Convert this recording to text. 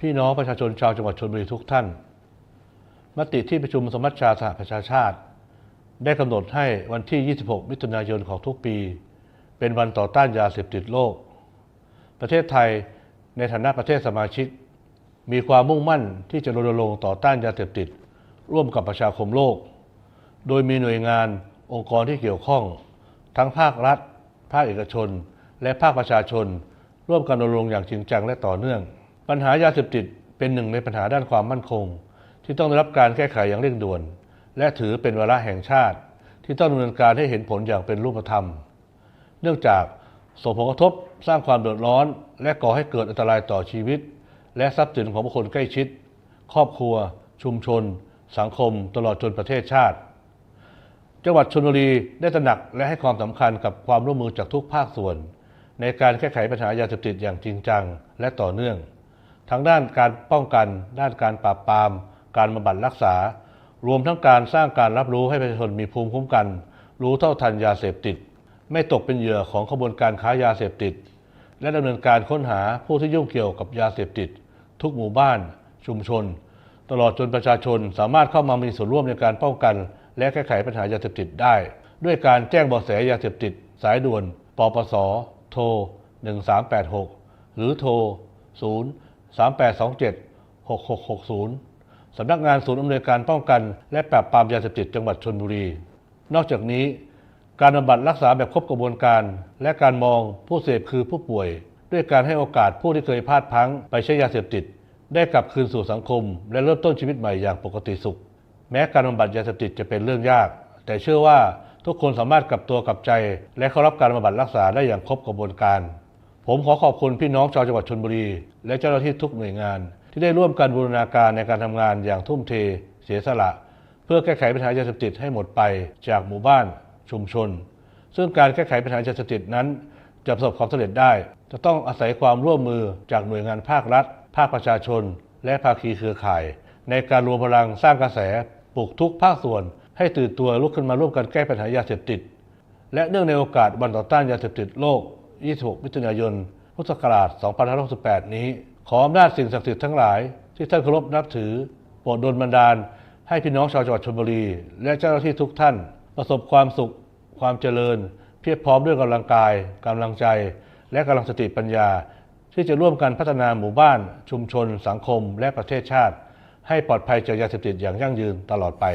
ພີ່ນ້ອງປະຊາຊົນຊາວຈັງຫວັດຊົນບຸຣີທຸກທ່ານ, ມະຕິທີ່ປະຊຸມສະມັດຊາສະຫະປະຊາຊາດ ໄດ້ກຳນົດໃຫ້ວັນທີ 26 ມິຖຸນາຍົນຂອງທຸກປີ ເປັນວັນຕໍ່ຕ້ານຢາເສບຕິດໂລກ. ປະເທດໄທ ໃນຖານະປະເທດສະມາຊິກ ມີຄວາມມຸ່ງໝັ້ນທີ່ຈະລົນນະລົງຕໍ່ຕ້ານຢາເສບຕິດ ຮ່ວມກັບປະຊາຄົມໂລກ, ໂດຍມີໜ່ວຍງານ, ອົງກອນທີ່ກ່ຽວຂ້ອງ, ທັງພາກລັດ, ພາກເອກະຊົນ ແລະ ພາກປະຊາຊົນ ຮ່ວມກັນລົນນະລົງຢ່າງຈິງຈັງ ແລະ ຕໍ່ເນື່ອງ. ບັນຫາຢາເສບຕິດເປັນໜຶ່ງໃນບັນຫາດ້ານຄວາມໝັ້ນຄົງ ທີ່ຕ້ອງໄດ້ຮັບການແກ້ໄຂຢ່າງເລັ່ງດ່ວນ ແລະ ຖືເປັນວາລະແຫ່ງຊາດ ທີ່ຕ້ອງດຳເນີນການໃຫ້ເຫັນຜົນຢ່າງເປັນຮູບປະທຳ. ເນື່ອງຈາກສົ່ງຜົນກະທົບ, ສ້າງຄວາມເດືອດຮ້ອນ ແລະ ກໍ່ໃຫ້ເກີດອັນຕະລາຍຕໍ່ຊີວິດ ແລະ ຊັບສິນຂອງບຸກຄົນໃກ້ຊິດ, ຄອບຄົວ, ຊຸມຊົນ, ສັງຄົມ ຕະຫຼອດຈົນປະເທດຊາດ. ຈັງຫວັດຊົນບຸຣີໄດ້ຕະໜັກ ແລະ ໃຫ້ຄວາມສຳຄັນກັບຄວາມຮ່ວມມືຈາກທຸກພາກສ່ວນ ໃນການແກ້ໄຂບັນຫາຢາເສບຕິດຢ່າງຈິງຈັງ ແລະ ຕໍ່ເນື່ອງ. ທັງດ້ານການປ້ອງກັນ, ດ້ານການປາບປາມ, ການບຳບັດຮັກສາ, ລວມທັງການສ້າງການຮັບຮູ້ໃຫ້ປະຊາຊົນມີພູມຄຸ້ມກັນ, ຮູ້ເທົ່າທັນຢາເສບຕິດ, ໄມ່ຕົກເປັນເຫຍື່ອຂອງຂະບວນການຄ້າຢາເສບຕິດ ແລະ ດຳເນີນການຄົ້ນຫາຜູ້ທີ່ຫຍຸ້ງກ່ຽວກັບຢາເສບຕິດ ທຸກໝູ່ບ້ານ, ຊຸມຊົນ, ຕະຫຼອດຈົນປະຊາຊົນສາມາດເຂົ້າມາມີສ່ວນຮ່ວມໃນການປ້ອງກັນ ແລະ ແກ້ໄຂບັນຫາຢາເສບຕິດໄດ້ ດ້ວຍການແຈ້ງເບາະແສຢາເສບຕິດສາຍດ່ວນ ປປສ ໂທ ໜຶ່ງສາມແປດຫົກ ຫຼື ໂທ ສູນ ສາມແປດສອງເຈັດ ຫົກຫົກຫົກສູນ ສຳນັກງານສູນອຳນວຍການປ້ອງກັນ ແລະ ປາບປາມຢາເສບຕິດ ຈັງຫວັດຊົນບຸຣີ. ນອກຈາກນີ້, ການບຳບັດຮັກສາແບບຄົບກະບວນການ ແລະ ການມອງຜູ້ເສບຄືຜູ້ປ່ວຍ ດ້ວຍການໃຫ້ໂອກາດຜູ້ທີ່ເຄີຍພາດພັ້ງໄປໃຊ້ຢາເສບຕິດ ໄດ້ກັບຄືນສູ່ສັງຄົມ ແລະ ເລີ່ມຕົ້ນຊີວິດໃໝ່ຢ່າງປົກກະຕິສຸກ. ແມ້ການບຳບັດຢາເສບຕິດຈະເປັນເລື່ອງຍາກ, ແຕ່ເຊື່ອວ່າທຸກຄົນສາມາດກັບຕົວກັບໃຈ ແລະ ເຂົ້າຮັບການບຳບັດຮັກສາໄດ້ຢ່າງຄົບກະບວນການ. ຜົມຂໍຂອບຄຸນພີ່ນ້ອງຊາວຈັງຫວັດຊົນບຸຣີ ແລະ ເຈົ້າໜ້າທີ່ທຸກໜ່ວຍງານ ທີ່ໄດ້ຮ່ວມກັນບູລະນາການໃນການທຳງານຢ່າງທຸ່ມເທ, ເສຍສະຫຼະ ເພື່ອແກ້ໄຂບັນຫາຢາເສບຕິດໃຫ້ໝົດໄປຈາກໝູ່ບ້ານ, ຊຸມຊົນ, ເຊິ່ງການແກ້ໄຂບັນຫາຢາເສບຕິດນັ້ນຈະປະສົບຄວາມສຳເລັດໄດ້ ຈະຕ້ອງອາໄສຄວາມຮ່ວມມືຈາກໜ່ວຍງານພາກລັດ, ພາກປະຊາຊົນ ແລະ ພາຄີເຄືອຂ່າຍ ໃນການລວມພະລັງສ້າງກະແສ, ປຸກທຸກພາກສ່ວນໃຫ້ຕື່ນຕົວລຸກຂຶ້ນມາຮ່ວມກັນແກ້ບັນຫາຢາເສບຕິດ. ແລະ ເນື່ອງໃນໂອກາດວັນຕໍ່ຕ້ານຢາເສບຕິດໂລກ 26 ມິຖຸນາຍົນ ພຸດສັກກະລາດ 2568 ນີ້, ຂໍອຳນາດສິ່ງສັກສິດທັງຫຼາຍທີ່ທ່ານເຄົາລົບນັບຖື ໂປດດົນບັນດານໃຫ້ພີ່ນ້ອງຊາວຈັງຫວັດຊົນບຸຣີ ແລະ ເຈົ້າໜ້າທີ່ທຸກທ່ານ ປະສົບຄວາມສຸກ, ຄວາມຈະເລີນ, ພຽບພ້ອມດ້ວຍກຳລັງກາຍ, ກຳລັງໃຈ ແລະ ກຳລັງສະຕິປັນຍາ ທີ່ຈະຮ່ວມກັນພັດທະນາໝູ່ບ້ານ, ຊຸມຊົນ, ສັງຄົມ ແລະ ປະເທດຊາດ ໃຫ້ປອດໄພຈາກຢາເສບຕິດຢ່າງຢັ້ງຢືນຕະຫຼອດໄປ.